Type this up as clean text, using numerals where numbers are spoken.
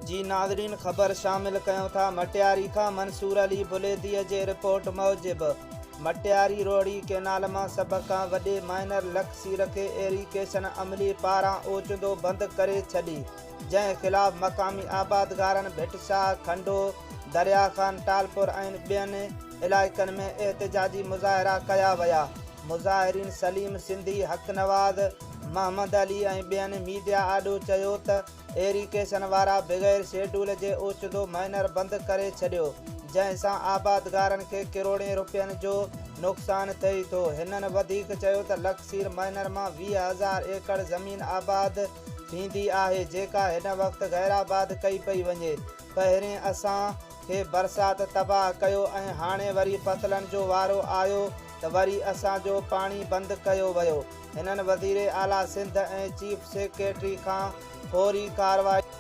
جي ناظرين خبر شامل ڪيون ٿا مٽياري کان منصور علي بليدي جي رپورٽ موجب مٽياري روهڙي ڪينال مان سڀ کان وڏي مائنر لکسير کي ايريگيشن عملي پاران اوچتو بند ڪري ڇڏي جنهن خلاف مقامي آبادگارن ڀٽ شاهه، کنڊو، دريا خان ٽالپر ۽ ٻين علائقن ۾ احتجاجي مظاهرا ڪيا ويا. مظاهرين سليم سنڌي، حق نواز، محمد علي ۽ ٻين ميڊيا آڏو چيو ته ايريگيشن وارا بغير شيڊول جي اوچتو مائنر بند ڪري ڇڏيو جنهن سان آبادگارن کي ڪروڙين رپين جو نقصان ٿئي ٿو. هنن وڌيڪ چيو ته لکسير مائنر مان 20 هزار ايڪڙ زمين آباد ٿيندي آهي جيڪا هن وقت غيرآباد ڪئي پئي وڃي، پهرين اسان کي برسات تباهه ڪيو ۽ هاڻي وري فصلن جو وارو آيو ته وري اسان جو پاڻي بند ڪيو ويو، هنن وزير اعليٰ سنڌ ۽ چيف سيڪريٽري کان فوري ڪارروائي.